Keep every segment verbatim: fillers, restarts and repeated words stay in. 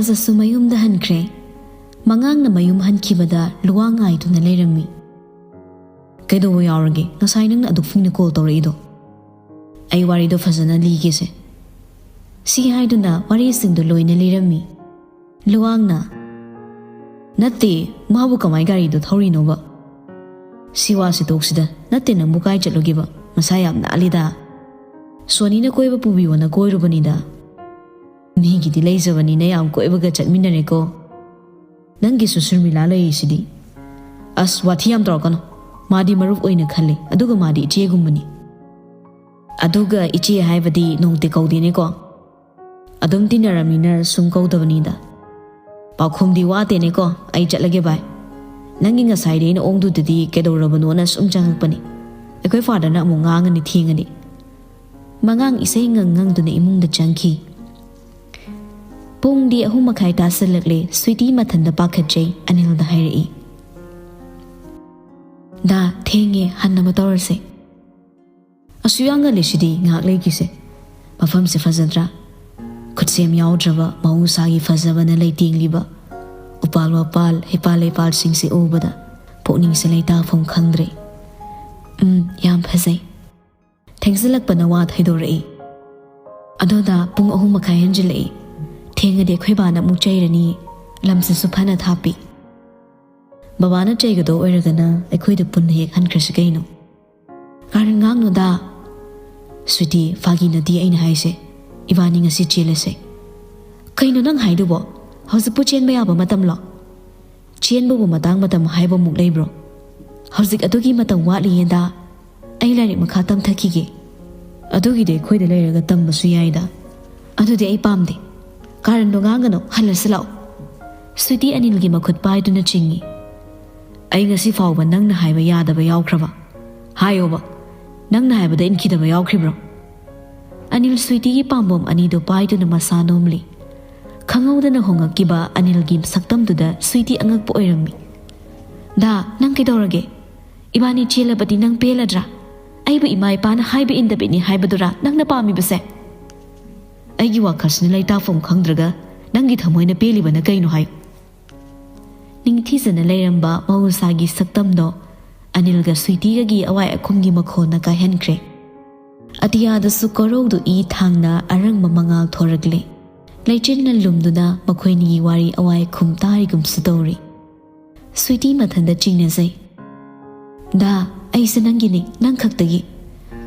ꯐꯖꯁꯨ ꯃꯌꯨꯝꯗ ꯍꯟꯈ꯭ꯔꯦ꯫ ꯃꯉꯥꯡꯅ ꯃꯌꯨꯝ ꯍꯟꯈꯤꯕꯗ ꯂꯨꯋꯥꯡ ꯉꯥꯏꯗꯨꯅ ꯂꯩꯔꯝꯃꯤ꯫ "ꯀꯩꯗꯧꯕ ꯌꯥꯎꯔꯒꯦ? ꯉꯁꯥꯏ ꯅꯪꯅ ꯑꯗꯨꯛ ꯐꯤꯡꯅ ꯀꯣꯜ ꯇꯧꯔꯛꯏꯗꯣ?" "ꯑꯩ ꯋꯥꯔꯤꯗꯣ ꯐꯖꯅ ꯂꯤꯒꯦꯁꯦ꯫" ꯁꯤ ꯍꯥꯏꯗꯨꯅ ꯋꯥꯔꯤꯁꯤꯡꯗꯣ ꯂꯣꯏꯅ ꯂꯤꯔꯝꯃꯤ꯫ ꯂꯨꯋꯥꯡꯅ, "ꯅꯠꯇꯦ, ꯃꯥꯕꯨ ꯀꯃꯥꯏ ꯒꯥꯔꯤꯗꯣ ꯊꯧꯔꯤꯅꯣꯕ?" "ꯁꯤ ꯋꯥꯁꯤ ꯇꯣꯛꯁꯤꯗ꯫ ꯅꯠꯇꯦ, ꯅꯪꯕꯨ ꯀꯥꯏ ꯆꯠꯂꯨꯒꯦꯕ? ꯃꯁꯥ ꯌꯥꯝ ꯅꯥꯜꯂꯤꯗ꯫" "ꯁꯣꯅꯤꯅ ꯀꯣꯏꯕ ꯄꯨꯕꯤꯌꯣꯅ ꯀꯣꯏꯔꯨꯕꯅꯤꯗ꯫" "ꯃꯤꯒꯤꯗꯤ ꯂꯩꯖꯕꯅꯤꯅ ꯌꯥꯝ ꯀꯣꯏꯕꯒ ꯆꯠꯃꯤꯟꯅꯔꯦꯀꯣ꯫ ꯅꯪꯒꯤꯁꯨ ꯁꯨꯔꯃꯤꯂꯥ ꯂꯩꯔꯤꯁꯤꯗꯤ꯫" "ꯑꯁ, ꯋꯥꯊꯤ ꯌꯥꯝ ꯇꯧꯔꯛꯀꯅꯨ꯫ ꯃꯥꯗꯤ ꯃꯔꯨꯞ ꯑꯣꯏꯅ ꯈꯜꯂꯤ, ꯑꯗꯨꯒ ꯃꯥꯗꯤ ꯏꯆꯦꯒꯨꯝꯕꯅꯤ꯫ ꯑꯗꯨꯒ ꯏꯆꯦ ꯍꯥꯏꯕꯗꯤ ꯅꯣꯡꯇ ꯀꯧꯗꯦꯅꯦꯀꯣ꯫ ꯑꯗꯨꯝ ꯇꯤꯟꯅꯔꯝꯃꯤꯅ ꯁꯨꯝ ꯀꯧꯗꯕꯅꯤꯗ꯫ ꯄꯥꯎꯈꯨꯝꯗꯤ ꯋꯥꯠꯇꯦꯅꯦꯀꯣ꯫ ꯑꯩ ꯆꯠꯂꯒꯦ ꯚꯥꯏ꯫ ꯅꯪꯒꯤ ꯉꯁꯥꯏꯗꯤ ꯑꯩꯅ ꯑꯣꯡꯗꯨꯗꯗꯤ ꯀꯩꯗꯧꯔꯕꯅꯣꯅ ꯁꯨꯝ ꯆꯪꯉꯛꯄꯅꯤ꯫ ꯑꯩꯈꯣꯏ ꯐꯥꯗꯔꯅ ꯑꯃꯨꯛ ꯉꯥꯡꯉꯅꯤ ꯊꯦꯡꯉꯗꯤ꯫" ꯃꯉꯥꯡ ꯏꯁꯩ ꯉꯪ ꯉꯪꯗꯨꯅ ꯏꯃꯨꯡꯗ ꯆꯪꯈꯤ꯫ ꯄꯨꯡꯗꯤ ꯑꯍꯨꯝ ꯃꯈꯥꯏ ꯇꯥꯁꯜꯂꯛꯂꯦ꯫ ꯁ꯭ꯋꯤꯇꯤ ꯃꯊꯟꯇ ꯄꯥꯈꯠꯆꯩ꯫ ꯑꯅꯤꯜꯗ ꯍꯥꯏꯔꯛꯏ, "ꯗꯥ, ꯊꯦꯡꯉꯦ, ꯍꯟꯅꯕ ꯇꯧꯔꯁꯦ꯫" "ꯑꯁꯨ ꯌꯥꯝ ꯉꯜꯂꯤꯁꯤꯗꯤ, ꯉꯥꯏꯍꯥꯛ ꯂꯩꯈꯤꯁꯦ꯫ ꯃꯐꯝꯁꯦ ꯐꯖꯗ꯭ꯔꯥ? ꯈꯨꯠꯁꯦꯝ ꯌꯥꯎꯗ꯭ꯔꯕ ꯃꯍꯧꯁꯥꯒꯤ ꯐꯖꯕꯅ ꯂꯩꯇꯦꯡꯂꯤꯕ ꯎꯄꯥꯜ ꯋꯥꯄꯥꯜ, ꯍꯩꯄꯥꯜ ꯂꯩꯄꯥꯜꯁꯤꯡꯁꯦ ꯎꯕꯗ ꯄꯨꯛꯅꯤꯡꯁꯦ ꯂꯩꯇꯥꯐꯝ ꯈꯪꯗ꯭ꯔꯦ꯫" "ꯎꯝ, ꯌꯥꯝ ꯐꯖꯩ꯫" ꯊꯦꯡꯖꯤꯜꯂꯛꯄꯅ ꯋꯥ ꯊꯩꯗꯣꯔꯛꯏ꯫ "ꯑꯗꯣ ꯗꯥ, ꯄꯨꯡ ꯑꯍꯨꯝ ꯃꯈꯥꯏ ꯍꯦꯟꯖꯤꯜꯂꯛꯏ꯫ ꯊꯦꯡꯉꯗꯤ ꯑꯩꯈꯣꯏ ꯕꯥꯅ ꯑꯃꯨꯛ ꯆꯩꯔꯅꯤ꯫ ꯂꯝꯁꯤꯁꯨ ꯐꯅ ꯊꯥꯞꯄꯤ꯫ ꯕꯕꯥꯅ ꯆꯩꯒꯗꯧ ꯑꯣꯏꯔꯒꯅ ꯑꯩꯈꯣꯏꯗ ꯄꯨꯟꯅ ꯍꯦꯛ ꯍꯟꯈ꯭ꯔꯁꯤ ꯀꯩꯅꯣ?" "ꯀꯥꯔꯟ ꯉꯥꯡꯅꯨꯗ꯫" "ꯁ꯭ꯋꯤꯇꯤ, ꯐꯥꯒꯤ ꯅꯠꯇꯦ ꯑꯩꯅ ꯍꯥꯏꯁꯦ꯫ ꯏꯕꯥꯅꯤ ꯉꯁꯤ ꯆꯦꯜꯂꯁꯦ꯫" "ꯀꯩꯅꯣ ꯅꯪ ꯍꯥꯏꯗꯨꯕꯣ? ꯍꯧꯖꯤꯛꯄꯨ ꯆꯦꯟꯕ ꯌꯥꯕ ꯃꯇꯝꯂꯣ? ꯆꯦꯟꯕꯕꯨ ꯃꯇꯥꯡ ꯃꯇꯝ ꯍꯥꯏꯕꯃꯨꯛ ꯂꯩꯕ꯭ꯔꯣ? ꯍꯧꯖꯤꯛ ꯑꯗꯨꯒꯤ ꯃꯇꯝ ꯋꯥꯠꯂꯤꯌꯦꯗ꯫ ꯑꯩ ꯂꯥꯏꯔꯤꯛ ꯃꯈꯥ ꯇꯝꯊꯈꯤꯒꯦ꯫" "ꯑꯗꯨꯒꯤꯗꯤ ꯑꯩꯈꯣꯏꯗ ꯂꯩꯔꯒ ꯇꯝꯕꯁꯨ ꯌꯥꯏꯗ꯫" "ꯑꯗꯨꯗꯤ ꯑꯩ ꯄꯥꯝꯗꯦ꯫ ꯀꯥꯔꯟꯗꯣ ꯉꯥꯡꯒꯅꯨ, ꯍꯜꯂꯁꯤ ꯂꯥꯛꯑꯣ꯫" ꯁ꯭ꯋꯤꯇꯤ ꯑꯅꯤꯜꯒꯤ ꯃꯈꯨꯠ ꯄꯥꯏꯗꯨꯅ ꯆꯤꯡꯏ꯫ "ꯑꯩ ꯉꯁꯤ ꯐꯥꯎꯕ ꯅꯪꯅ ꯍꯥꯏꯕ ꯌꯥꯗꯕ ꯌꯥꯎꯈ꯭ꯔꯕ? ꯍꯥꯏꯌꯣꯕ, ꯅꯪꯅ ꯍꯥꯏꯕꯗ ꯏꯟꯈꯤꯗꯕ ꯌꯥꯎꯈ꯭ꯔꯤꯕ꯭ꯔꯣ?" ꯑꯅꯤꯜ ꯁ꯭ꯋꯤꯇꯤꯒꯤ ꯄꯥꯝꯕꯣꯝ ꯑꯅꯤꯗꯨ ꯄꯥꯏꯗꯨꯅ ꯃꯁꯥ ꯅꯣꯝꯂꯤ꯫ ꯈꯪꯍꯧꯗꯅ ꯍꯣꯡꯉꯛꯈꯤꯕ ꯑꯅꯤꯜꯒꯤ ꯁꯛꯇꯝꯗꯨꯗ ꯁ꯭ꯋꯤꯇꯤ ꯑꯉꯛꯄ ꯑꯣꯏꯔꯝꯃꯤ꯫ "ꯗꯥ, ꯅꯪ ꯀꯩꯗꯧꯔꯒꯦ? ꯏꯕꯥꯅꯤ ꯆꯦꯜꯂꯕꯗꯤ ꯅꯪ ꯄꯦꯜꯂꯗ꯭ꯔꯥ? ꯑꯩꯕꯨ ꯏꯃꯥ ꯏꯄꯥꯅ ꯍꯥꯏꯕ ꯏꯟꯗꯕꯤꯅꯤ ꯍꯥꯏꯕꯗꯨꯔꯥ ꯅꯪꯅ ꯄꯥꯝꯃꯤꯕꯁꯦ?" "ꯑꯩꯒꯤ ꯋꯥꯈꯜꯁꯤꯅ ꯂꯩꯇꯥꯐꯝ ꯈꯪꯗ꯭ꯔꯒ "ꯅꯪꯒꯤ ꯊꯃꯣꯏꯅ ꯄꯦꯜꯂꯤꯕꯅ ꯀꯩꯅꯣ ꯍꯥꯏꯌꯨ?" ꯅꯤꯡꯊꯤꯖꯅ ꯂꯩꯔꯝꯕ ꯃꯍꯧꯁꯥꯒꯤ ꯁꯛꯇꯝꯗꯣ ꯑꯅꯤꯜꯒ ꯁ꯭ꯋꯤꯇꯤꯒꯒꯤ ꯑꯋꯥꯏ ꯑꯈꯨꯝꯒꯤ ꯃꯈꯣꯜꯅ ꯀꯥꯏꯍꯟꯈ꯭ꯔꯦ꯫ ꯑꯇꯤꯌꯥꯗꯁꯨ ꯀꯣꯔꯧꯗꯨ ꯏ ꯊꯥꯡꯅ ꯑꯔꯪꯕ ꯃꯉꯥꯜ ꯊꯣꯔꯛꯂꯦ꯫ ꯂꯩꯆꯤꯟꯅ ꯂꯨꯝꯗꯨꯅ ꯃꯈꯣꯏꯅꯤꯒꯤ ꯋꯥꯔꯤ ꯑꯋꯥꯏ ꯑꯈꯨꯝ ꯇꯥꯔꯤꯒꯨꯝꯁꯨ ꯇꯧꯔꯤ꯫ ꯁ꯭ꯋꯤꯇꯤ ꯃꯊꯟꯇ ꯆꯤꯡꯅꯖꯩ꯫ "ꯗꯥ, ꯑꯩꯁꯦ ꯅꯪꯒꯤꯅꯤ, ꯅꯪ ꯈꯛꯇꯒꯤ꯫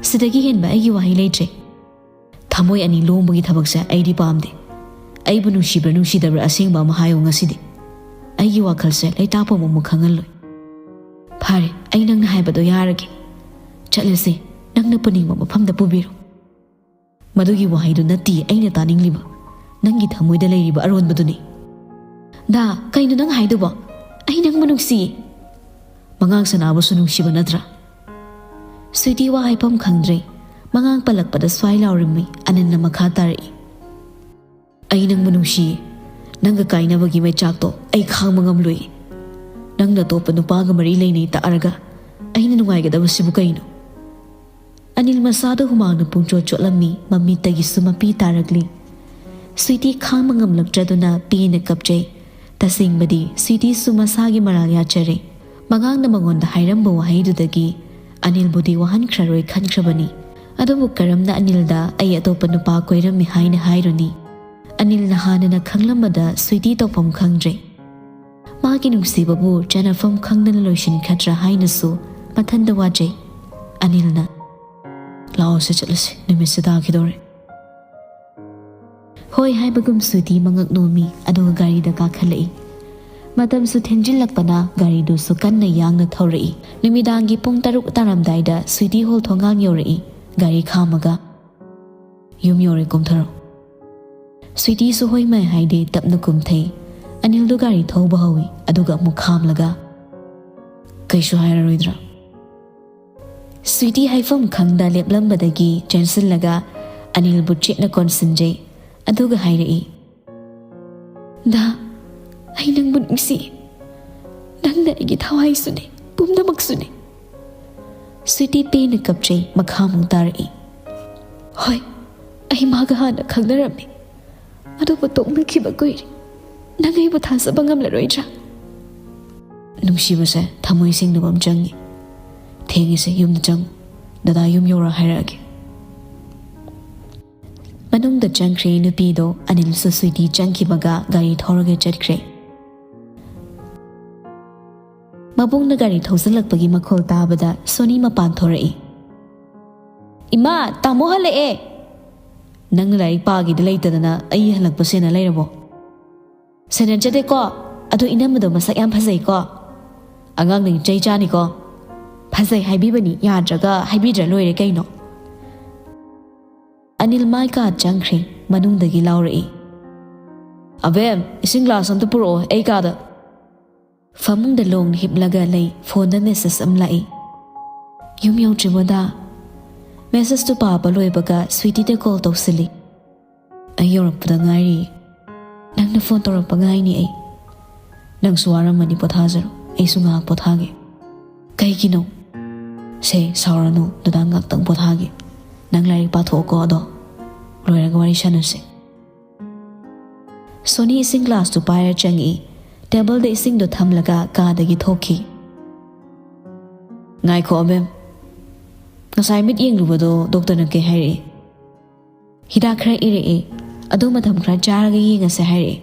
ꯁꯤꯗꯒꯤ ꯍꯦꯟꯕ ꯑꯩꯒꯤ ꯋꯥꯍꯩ ꯂꯩꯇ꯭ꯔꯦ꯫ ꯊꯃꯣꯏ ꯑꯅꯤ ꯂꯣꯡꯕꯒꯤ ꯊꯕꯛꯁꯦ ꯑꯩꯗꯤ ꯄꯥꯝꯗꯦ꯫ ꯑꯩꯕꯨ ꯅꯨꯡꯁꯤꯕ꯭ꯔꯥ ꯅꯨꯡꯁꯤꯗꯕ꯭ꯔꯥ ꯑꯁꯦꯡꯕ ꯑꯃ ꯍꯥꯏꯌꯣ ꯉꯁꯤꯗꯤ꯫ ꯑꯩꯒꯤ ꯋꯥꯈꯜꯁꯦ ꯂꯩꯇꯥꯐꯝ ꯑꯃꯨꯛ ꯈꯪꯍꯜꯂꯣꯏ꯫ ꯐꯔꯦ, ꯑꯩ ꯅꯪꯅ ꯍꯥꯏꯕꯗꯣ ꯌꯥꯔꯒꯦ꯫ ꯆꯠꯂꯁꯦ, ꯅꯪꯅ ꯄꯨꯅꯤꯡꯕ ꯃꯐꯝꯗ ꯄꯨꯕꯤꯔꯣ꯫" "ꯃꯗꯨꯒꯤ ꯋꯥꯍꯩꯗꯨ ꯅꯠꯇꯦ ꯑꯩꯅ ꯇꯥꯅꯤꯡꯂꯤꯕ, ꯅꯪꯒꯤ ꯊꯃꯣꯏꯗ ꯂꯩꯔꯤꯕ ꯑꯔꯣꯟꯕꯗꯨꯅꯤ꯫" "ꯗꯥ, ꯀꯩꯅꯣ ꯅꯪ ꯍꯥꯏꯗꯨꯕꯣ? ꯑꯩ ꯅꯪꯕꯨ ꯅꯨꯡꯁꯤꯌꯦ꯫" "ꯃꯉꯥꯡ ꯁꯅꯥꯕꯨꯁꯨ ꯅꯨꯡꯁꯤꯕ ꯅꯠꯇ꯭ꯔꯥ?" ꯁ꯭ꯋꯤꯇꯤ ꯋꯥ ꯍꯥꯏꯐꯝ ꯈꯪꯗ꯭ꯔꯦ꯫ ꯃꯉꯥꯡ ꯄꯜꯂꯛꯄꯗ ꯁ꯭ꯋꯥꯏ ꯂꯥꯎꯔꯝꯃꯤ꯫ ꯑꯅꯤꯜꯅ ꯃꯈꯥ ꯇꯥꯔꯛꯏ, "ꯑꯩ ꯅꯪꯕꯨ ꯅꯨꯡꯁꯤꯌꯦ꯫ ꯅꯪꯒ ꯀꯥꯏꯅꯕꯒꯤ ꯃꯩꯆꯥꯛꯇꯣ ꯑꯩ ꯈꯥꯡꯕ ꯉꯝꯂꯣꯏ꯫ ꯅꯪꯅ ꯑꯇꯣꯞꯄ ꯅꯨꯄꯥꯒ ꯃꯔꯤ ꯂꯩꯅꯩ ꯇꯥꯔꯒ ꯑꯩꯅ ꯅꯨꯡꯉꯥꯏꯒꯗꯕꯁꯤꯕꯨ ꯀꯩꯅꯣ?" ꯑꯅꯤꯜ ꯃꯁꯥꯗꯨ ꯍꯨꯃꯥꯡꯅ ꯄꯨꯡꯆꯣꯠ ꯆꯣꯠꯂꯝꯃꯤ, ꯃꯃꯤꯠꯇꯒꯤꯁꯨ ꯃꯄꯤ ꯇꯥꯔꯛꯂꯤ꯫ ꯁ꯭ꯋꯤꯇꯤ ꯈꯥꯡꯕ ꯉꯝꯂꯛꯇ꯭ꯔꯗꯨꯅ ꯄꯦꯟꯅ ꯀꯞꯆꯩ꯫ ꯇꯁꯦꯡꯕꯗꯤ ꯁ꯭ꯋꯤꯇꯤꯁꯨ ꯃꯁꯥꯒꯤ ꯃꯔꯥꯜ ꯌꯥꯖꯔꯦ꯫ ꯃꯉꯥꯡꯅ ꯃꯉꯣꯟꯗ ꯍꯥꯏꯔꯝꯕ ꯋꯥꯍꯩꯗꯨꯗꯒꯤ ꯑꯅꯤꯜꯕꯨꯗꯤ ꯋꯥꯍꯟꯈ꯭ꯔꯔꯣꯏ ꯈꯟꯈ꯭ꯔꯕꯅꯤ꯫ ꯑꯗꯨꯕꯨ ꯀꯔꯝꯅ ꯑꯅꯤꯜꯗ ꯑꯩ ꯑꯇꯣꯞꯄ ꯅꯨꯄꯥ ꯀꯣꯏꯔꯝꯃꯤ ꯍꯥꯏꯅ ꯍꯥꯏꯔꯨꯅꯤ? ꯑꯅꯤꯜꯅ ꯍꯥꯟꯅꯅ ꯈꯪꯂꯝꯕꯗ ꯁ꯭ꯋꯤꯇꯤ ꯇꯧꯐꯝ ꯈꯪꯗ꯭ꯔꯦ꯫ ꯃꯥꯒꯤ ꯅꯨꯡꯁꯤꯕꯕꯨ ꯆꯅꯐꯝ ꯈꯪꯗꯅ ꯂꯣꯏꯁꯤꯟꯈꯗ꯭ꯔꯥ ꯍꯥꯏꯅꯁꯨ ꯃꯊꯟꯗ ꯋꯥꯖꯩ꯫ ꯑꯅꯤꯜꯅ, "ꯂꯥꯛꯑꯣꯁꯦ, ꯆꯠꯂꯁꯤ, ꯅꯨꯃꯤꯠꯁꯦ ꯇꯥꯈꯤꯗꯧꯔꯦ꯫" ꯍꯣꯏ ꯍꯥꯏꯕꯒꯨꯝ ꯁ꯭ꯋꯤꯇꯤ ꯃꯉꯛ ꯅꯣꯝꯃꯤ, ꯑꯗꯨꯒ ꯒꯥꯔꯤꯗ ꯀꯥꯈꯠꯂꯛꯏ꯫ ꯃꯇꯝꯁꯨ ꯊꯦꯡꯖꯤꯜꯂꯛꯄꯅ ꯒꯥꯔꯤꯗꯨꯁꯨ ꯀꯟꯅ ꯌꯥꯡꯅ ꯊꯧꯔꯛꯏ꯫ ꯅꯨꯃꯤꯗꯥꯡꯒꯤ ꯄꯨꯡ ꯇꯔꯨꯛ ꯇꯥꯔꯝꯗꯥꯏꯗ ꯁ꯭ꯋꯤꯇꯤ ꯍꯣꯜ ꯊꯣꯡꯒꯥꯟ ꯌꯧꯔꯛꯏ꯫ ꯒꯥꯔꯤ ꯈꯥꯝꯃꯒ, "ꯌꯨꯝ ꯌꯧꯔꯦ, ꯀꯨꯝꯊꯔꯣ꯫" ꯁ꯭ꯋꯤꯇꯤꯁꯨ ꯍꯣꯏ ꯃꯥꯏ ꯍꯥꯏꯗꯦ, ꯇꯞꯅ ꯀꯨꯝꯊꯩ꯫ ꯑꯅꯤꯜꯗꯨ ꯒꯥꯔꯤ ꯊꯧꯕ ꯍꯧꯏ, ꯑꯗꯨꯒ ꯑꯃꯨꯛ ꯈꯥꯝꯂꯒ, "ꯀꯩꯁꯨ ꯍꯥꯏꯔꯔꯣꯏꯗ꯭ꯔꯥ?" ꯁ꯭ꯋꯤꯇꯤ ꯍꯥꯏꯐꯝ ꯈꯪꯗ ꯂꯦꯞꯂꯝꯕꯗꯒꯤ ꯆꯦꯟꯁꯤꯜꯂꯒ ꯑꯅꯤꯜꯕꯨ ꯆꯦꯠꯅ ꯀꯣꯟꯁꯤꯟꯖꯩ, ꯑꯗꯨꯒ ꯍꯥꯏꯔꯛꯏ, "ꯗꯥ, ꯑꯩ ꯅꯪꯕꯨ ꯅꯨꯡꯁꯤ꯫ ꯅꯪꯅ ꯑꯩꯒꯤ ꯊꯋꯥꯏꯁꯨꯅꯤ, ꯄꯨꯝꯅꯃꯛꯁꯨꯅꯤ꯫" ꯁ꯭ꯋꯤꯇꯤ ꯄꯦꯟꯅ ꯀꯞꯆꯩ, ꯃꯈꯥ ꯑꯃꯨꯛ ꯇꯥꯔꯛꯏ, "ꯍꯣꯏ, ꯑꯩ ꯃꯥꯒ ꯍꯥꯟꯅ ꯈꯪꯅꯔꯝꯃꯤ꯫ ꯑꯗꯨꯕꯨ ꯇꯣꯛꯅꯈꯤꯕ ꯀꯨꯏꯔꯦ꯫ ꯅꯪ ꯑꯩꯕꯨ ꯊꯥꯖꯕ ꯉꯝꯂꯔꯣꯏꯗ꯭ꯔꯥ? ꯅꯨꯡꯁꯤꯕꯁꯦ ꯊꯃꯣꯏ ꯁꯦꯡꯗꯕ ꯑꯃ ꯆꯪꯉꯤ꯫ ꯊꯦꯡꯉꯤꯁꯦ, ꯌꯨꯝꯗ ꯆꯪꯉꯨ꯫ ꯗꯗꯥ ꯌꯨꯝ ꯌꯧꯔ ꯍꯥꯏꯔꯛꯑꯒꯦ꯫ ꯃꯅꯨꯡꯗ ꯆꯪꯈ꯭ꯔꯦ ꯅꯨꯄꯤꯗꯣ꯫ ꯑꯅꯤꯜꯁꯨ ꯁ꯭ꯋꯤꯇꯤ ꯆꯪꯈꯤꯕꯒ ꯒꯥꯔꯤ ꯊꯧꯔꯒ ꯆꯠꯈ꯭ꯔꯦ꯫ ꯃꯕꯨꯡꯅ ꯒꯥꯔꯤ ꯊꯧꯖꯤꯜꯂꯛꯄꯒꯤ ꯃꯈꯣꯜ ꯇꯥꯕꯗ ꯁꯣꯅꯤ ꯃꯄꯥꯟ ꯊꯣꯔꯛꯏ꯫ "ꯏꯃꯥ, ꯇꯥꯃꯣ ꯍꯜꯂꯛꯑꯦ!" "ꯅꯪꯅ ꯂꯥꯏꯔꯤꯛ ꯄꯥꯒꯦꯗ ꯂꯩꯇꯗꯅ ꯑꯩ ꯍꯜꯂꯛꯄ ꯁꯦꯟꯅ ꯂꯩꯔꯕꯣ?" "ꯁꯦꯟꯅꯖꯗꯦꯀꯣ, ꯑꯗꯣ ꯏꯅꯝꯃꯗꯣ ꯃꯁꯛ ꯌꯥꯝ ꯐꯖꯩꯀꯣ꯫ ꯑꯉꯥꯡꯅ ꯆꯩ ꯆꯥꯅꯤꯀꯣ꯫ ꯐꯖꯩ ꯍꯥꯏꯕꯤꯕꯅꯤ, ꯌꯥꯗ꯭ꯔꯒ ꯍꯥꯏꯕꯤꯗ꯭ꯔ ꯂꯣꯏꯔꯦ ꯀꯩꯅꯣ꯫" ꯑꯅꯤꯜ ꯃꯥꯏ ꯀꯥ ꯆꯪꯈ꯭ꯔꯦ꯫ ꯃꯅꯨꯡꯗꯒꯤ ꯂꯥꯎꯔꯛꯏ, "ꯑꯕꯦꯝ, ꯏꯁꯤꯡ ꯒ꯭ꯂꯥꯁ ꯑꯝꯇ ꯄꯨꯔꯛꯑꯣ ꯑꯩ ꯀꯥꯗ꯫" ꯐꯃꯨꯡꯗ ꯂꯣꯡꯅ ꯍꯤꯞꯂꯒ ꯂꯩ꯫ ꯐꯣꯟꯗ ꯃꯦꯁꯦꯖ ꯑꯃ ꯂꯥꯛꯏ꯫ "ꯌꯨꯝ ꯌꯧꯗ꯭ꯔꯤꯕꯣꯗ?" ꯃꯦꯁꯦꯖꯇꯨ ꯄꯥꯕ ꯂꯣꯏꯕꯒ ꯁ꯭ꯋꯤꯇꯤꯗ ꯀꯣꯜ ꯇꯧꯁꯤꯜꯂꯤ꯫ "ꯑꯩ ꯌꯧꯔꯛꯄꯗ ꯉꯥꯏꯔꯤ꯫ ꯅꯪꯅ ꯐꯣꯟ ꯇꯧꯔꯛꯄ ꯉꯥꯏꯅꯤ ꯑꯩ꯫ ꯅꯪꯁꯨ ꯋꯥꯔꯝꯃꯅꯤ, ꯄꯣꯊꯥꯖꯔꯣ꯫ ꯑꯩꯁꯨ ꯉꯥꯏꯍꯥꯛ ꯄꯣꯊꯥꯒꯦ꯫" "ꯀꯩꯒꯤꯅꯣ?" "ꯁꯦ, ꯁꯥꯎꯔꯅꯨ, ꯗꯗꯥ ꯉꯥꯛꯇꯪ ꯄꯣꯊꯥꯒꯦ꯫ ꯅꯪ ꯂꯥꯏꯔꯤꯛ ꯄꯥꯊꯣꯛꯑꯣꯀꯣ, ꯑꯗꯣ ꯂꯣꯏꯔꯒ ꯋꯥꯔꯤ ꯁꯥꯟꯅꯁꯦ꯫" ꯁꯣꯅꯤ ꯏꯁꯤꯡ ꯒ꯭ꯂꯥꯁꯇꯨ ꯄꯥꯏꯔ ꯆꯪꯉꯛꯏ꯫ ꯇꯦꯕꯜꯗ ꯏꯁꯤꯡꯗꯣ ꯊꯝꯂꯒ ꯀꯥꯗꯒꯤ ꯊꯣꯛꯈꯤ꯫ "ꯉꯥꯏꯈꯣ ꯑꯕꯦꯝ, ꯉꯁꯥꯏ ꯃꯤꯠ ꯌꯦꯡꯂꯨꯕꯗꯣ ꯗꯣꯛꯇꯔꯅ ꯀꯩ ꯍꯥꯏꯔꯛꯏ?" "ꯍꯤꯗꯥꯛ ꯈꯔ ꯏꯔꯛꯑꯦ, ꯑꯗꯨ ꯃꯇꯝ ꯈꯔ ꯆꯥꯔꯒ ꯌꯦꯡꯉꯁꯦ ꯍꯥꯏꯔꯛꯑꯦ꯫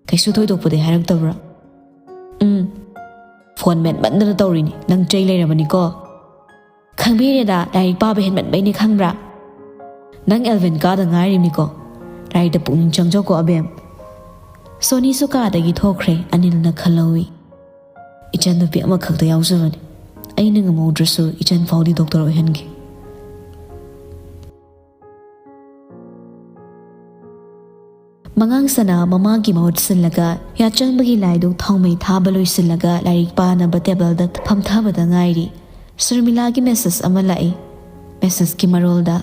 ꯀꯩꯁꯨ ꯊꯣꯏꯗꯣꯛꯄꯗꯤ ꯍꯥꯏꯔꯛꯇꯕ꯭ꯔꯥ?" "ꯎꯝ, ꯐꯣꯟ ꯃꯦꯠꯃꯟꯗꯅ ꯇꯧꯔꯤꯅꯤ, ꯅꯪ ꯆꯩ ꯂꯩꯔꯕꯅꯤꯀꯣ꯫" "ꯈꯪꯕꯤꯔꯦꯗ, ꯂꯥꯏꯔꯤꯛ ꯄꯥꯕ ꯍꯦꯟꯃꯟꯕꯩꯅꯦ ꯈꯪꯕ꯭ꯔꯥ? ꯅꯪ ꯑꯦꯜꯚꯤꯟ ꯀꯥꯗ ꯉꯥꯏꯔꯤꯕꯅꯤꯀꯣ꯫ ꯂꯥꯏꯔꯤꯛꯇ ꯄꯨꯛꯅꯤꯡ ꯆꯪꯖꯧꯀꯣ ꯑꯕꯦꯝ꯫" ꯁꯣꯅꯤꯁꯨ ꯀꯥꯗꯒꯤ ꯊꯣꯛꯈ꯭ꯔꯦ꯫ ꯑꯅꯤꯜꯅ ꯈꯜꯍꯧꯏ, "ꯏꯆꯟꯅꯨꯄꯤ ꯑꯃꯈꯛꯇ ꯌꯥꯎꯖꯕꯅꯤ꯫ ꯑꯩꯅ ꯉꯝꯍꯧꯗ꯭ꯔꯁꯨ ꯏꯆꯟ ꯐꯥꯎꯗꯤ ꯗꯣꯛꯇꯔ ꯑꯣꯏꯍꯟꯒꯦ꯫" ꯃꯉꯥꯡ ꯁꯅꯥ ꯃꯃꯥꯒꯤ ꯃꯍꯨꯠ ꯁꯤꯜꯂꯒ ꯌꯥꯆꯪꯕꯒꯤ ꯂꯥꯏꯗꯨ ꯊꯥꯎꯃꯩ ꯊꯥꯕ ꯂꯣꯏꯁꯤꯜꯂꯒ ꯂꯥꯏꯔꯤꯛ ꯄꯥꯅꯕ ꯇꯦꯕꯜꯗ ꯐꯝꯊꯕꯗ ꯉꯥꯏꯔꯤ꯫ ꯁꯨꯔꯃꯤꯂꯥꯒꯤ ꯃꯦꯁꯦꯖ ꯑꯃ ꯂꯥꯛꯏ꯫ ꯃꯦꯁꯦꯖꯀꯤ ꯃꯔꯣꯜꯗ,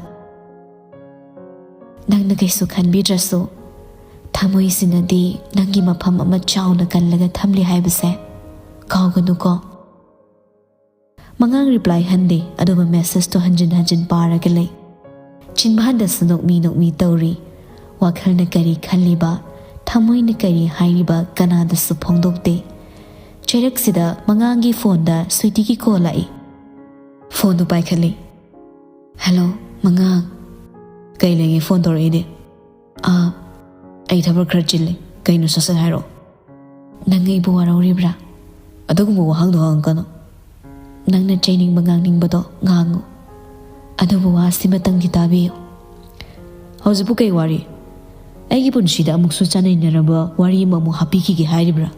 "ꯅꯪꯅ ꯀꯩꯁꯨ ꯈꯟꯕꯤꯗ꯭ꯔꯁꯨ, ꯊꯃꯣꯏꯁꯤꯅꯗꯤ ꯅꯪꯒꯤ ꯃꯐꯝ ꯑꯃ ꯆꯥꯎꯅ ꯀꯜꯂꯒ ꯊꯝꯂꯤ ꯍꯥꯏꯕꯁꯦ ꯀꯥꯎꯒꯅꯨꯀꯣ꯫" ꯃꯉꯥꯡ ꯔꯤꯄ꯭ꯂꯥꯏ ꯍꯟꯗꯦ, ꯑꯗꯨꯒ ꯃꯦꯁꯦꯖꯇꯣ ꯍꯟꯖꯤꯟ ꯍꯟꯖꯤꯟ ꯄꯥꯔꯒ ꯂꯩ꯫ ꯆꯤꯟꯕꯥꯟꯗꯁꯨ ꯅꯣꯛꯃꯤ ꯅꯣꯛꯃꯤ ꯇꯧꯔꯤ꯫ ꯋꯥꯈꯜꯅ ꯀꯔꯤ ꯈꯜꯂꯤꯕ, ꯊꯃꯣꯏꯅ ꯀꯔꯤ ꯍꯥꯏꯔꯤꯕ ꯀꯅꯥꯗꯁꯨ ꯐꯣꯡꯗꯣꯛꯇꯦ꯫ ꯆꯩꯔꯛꯁꯤꯗ ꯃꯉꯥꯡꯒꯤ ꯐꯣꯟꯗ ꯁ꯭ꯋꯤꯇꯤꯒꯤ ꯀꯣꯜ ꯂꯥꯛꯏ꯫ ꯐꯣꯟꯗꯨ ꯄꯥꯏꯈꯠꯂꯤ꯫ "ꯍꯦꯜꯂꯣ, ꯃꯉꯥꯡ꯫ ꯀꯩ ꯂꯩꯒꯦ ꯐꯣꯟ ꯇꯧꯔꯛꯏꯗꯤ?" "ꯑꯥ, ꯑꯩ ꯊꯕꯛ ꯈꯔ ꯆꯤꯜꯂꯤ꯫ ꯀꯩꯅꯣ, ꯁꯠ ꯁꯠ ꯍꯥꯏꯔꯛꯑꯣ꯫ ꯅꯪ ꯑꯩꯕꯨ ꯋꯥꯔꯧꯔꯤꯕ꯭ꯔꯥ?" "ꯑꯗꯨꯒꯨꯝꯕ ꯋꯥꯍꯪꯗꯣ ꯍꯪꯉꯛꯀꯅꯨ꯫ ꯅꯪꯅ ꯆꯩꯅꯤꯡꯕ ꯉꯥꯡꯅꯤꯡꯕꯗꯣ ꯉꯥꯡꯉꯨ꯫ ꯑꯗꯨꯕꯨ ꯋꯥꯁꯤꯃꯇꯪꯗꯤ ꯇꯥꯕꯤꯌꯨ꯫" "ꯍꯧꯖꯤꯛꯄꯨ ꯀꯩ ꯋꯥꯔꯤ? ꯑꯩꯒꯤ ꯄꯨꯟꯁꯤꯗ ꯑꯃꯨꯛꯁꯨ ꯆꯥꯅꯩꯅꯔꯕ ꯋꯥꯔꯤ ꯑꯃꯃꯨꯛ ꯍꯥꯞꯄꯤꯈꯤꯒꯦ ꯍꯥꯏꯔꯤꯕ꯭ꯔꯥ?"